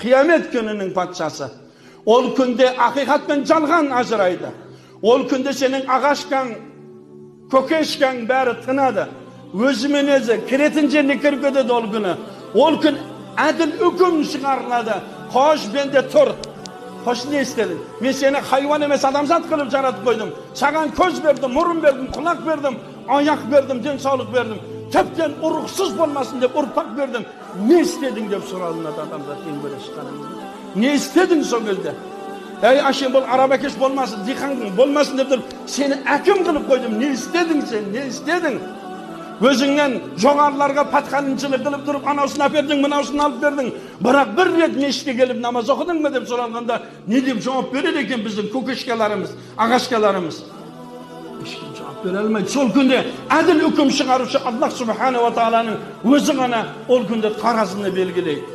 Қиямет күнінің патшасы. Ол күнде ақиқат пен жалған ажырайды. Ол күнде сенің ағашкаң, көкешкаң бәрі тынады. Өзімен өзі кіретін жеріне кіріп кетеді ол күні. Ол күн әділ үкім шығарылады. Қош, бенде, тұр. Қош, не істедің? Мен сені хайуан емес, адамзат қылып жаратып қойдым. Саған көз бердім, мұрын бердім, құлақ бердім, аяқ бердім, денсаулық бердім. Тіптен ұрықсыз болмасын деп ұрпақ бердім. Не істедің деп сұралынады адамзат ең бірінші, қараңыздар. Не істедің сол кезде? Әй, әшейін бұл арабакеш болмасын, диқан болмасын деп тұрып, сені әкім қылып қойдым. Не істедің сен? Не істедің? Өзіңнен жоғарыларға подхалимшілік қылып тұрып, анаусын әпердің, мынаусын алып бердің. Бірақ бір рет мешітке келіп намаз оқыдың ба деп сұралғанда, не деп жауап береді екен біздің көкешкаларымыз, ағашкаларымыз? Ешкім жауап бере алмайды. Сол күнде әділ үкім шығарушы Аллах субханала тағаланың өзі ғана ол күнде таразыны белгілейді.